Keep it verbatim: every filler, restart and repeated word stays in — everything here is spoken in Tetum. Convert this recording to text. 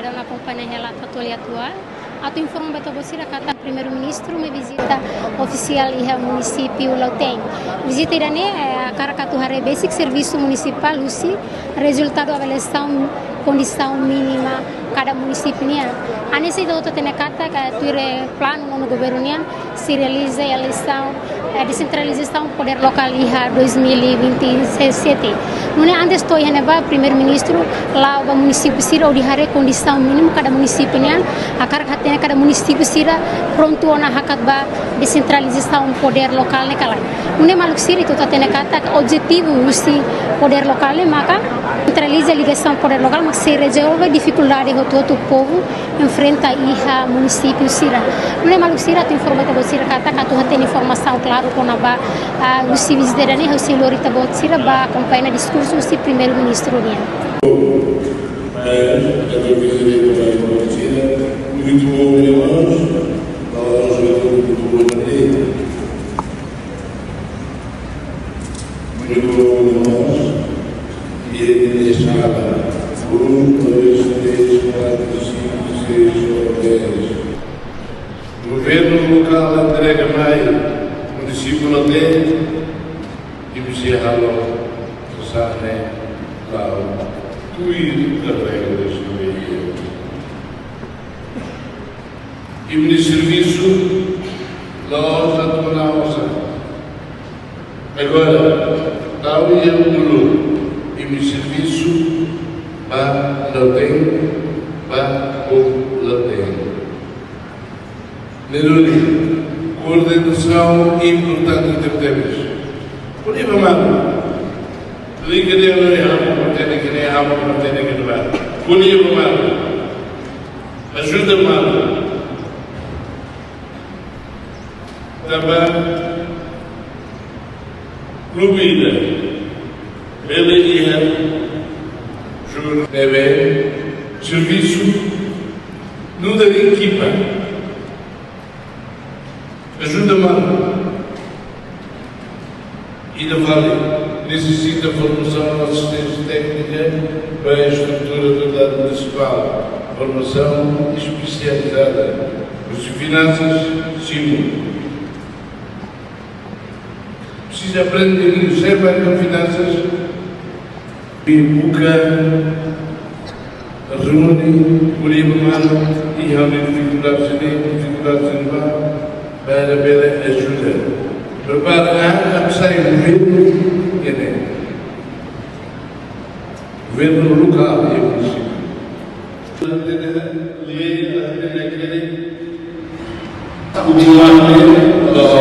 Ita akompaña relatu atuál, atu informa ba ita-boot sira katak Primeiru-Ministru mai vizita ofisiál iha munisípiu Lautein. Vizita ida-ne'e, eh, hakarak atu haree besik servisu munisipál husi rezultadu avaliasaun kondisaun mínima kada munisípiu nian. Hanesan ita hotu hatene katak tuir planu nonu governu nian, sei realiza eleisaun, eh, desentralizasaun podér lokál iha dois mil e vinte e sete. Nune'e antes to'o iha ne'ebá, Primeiru-Ministru la'o ba munisípiu sira hodi haree kondisaun mínimu kada munisípiu nian, hakarak hatene kada munisípiu sira prontu ona hakat ba desentralizasaun podér lokál ne'e ka lae. Nune'e maluk sira, ita hotu hatene katak objetivu husi podér lokál ne'e maka desentraliza ligasaun podér lokál, maka sei rezolve difikuldade hotu-hotu povu enfrenta iha munisípiu sira. Nune'e maluk sira, atu informa ita-boot sira katak atu hatene informasaun klaru kona-ba, ah, husi vizita ida-ne'e, ha'u sei lori ita-boot sira ba akompaña diskursu husi Primeiru-Ministru nian. Muito bom, irmãos. Muito bom, irmãos. E ele está um, dois, três, quatro, cinco, seis, dez. Governu lokál entrega mai munisípiu Lautein, imi sei halo sasán ne'e la'o tuir regras do meio. Imi-nia servisu la'ós atu manán osan. Agora, tau iha uluk, imi-nia servisu ba Lautein, ba povu Lautein. Ne'e duni, koordenasaun importante tebetebes. Ko'alia ba malu. Liga de'it, ha'u mak hatene, ha'u mak hatene, ko'alia ba malu. Ajuda malu. Tanba klube ida bele iha jogadór ne'ebé servisu nu'udar ekipa. Ajuda malu. Ida fali, nesesita formasaun asisténsia téknika ba estrutura autoridade munisipál, formasaun espesializada, husi finansas, simu. Presiza aprende liu, seba ka finansas, i buka reúne, ko'alia ba malu, i ha'u-nia difikuldade sira-ne'e, difikuldade sira-ne'ebá, para bele ajuda. Prepara, ah, atu sai governu, ne'e. Governu lokál iha munisípiu. Lei, lei, lei, lei. Ultimamente, nós, eh,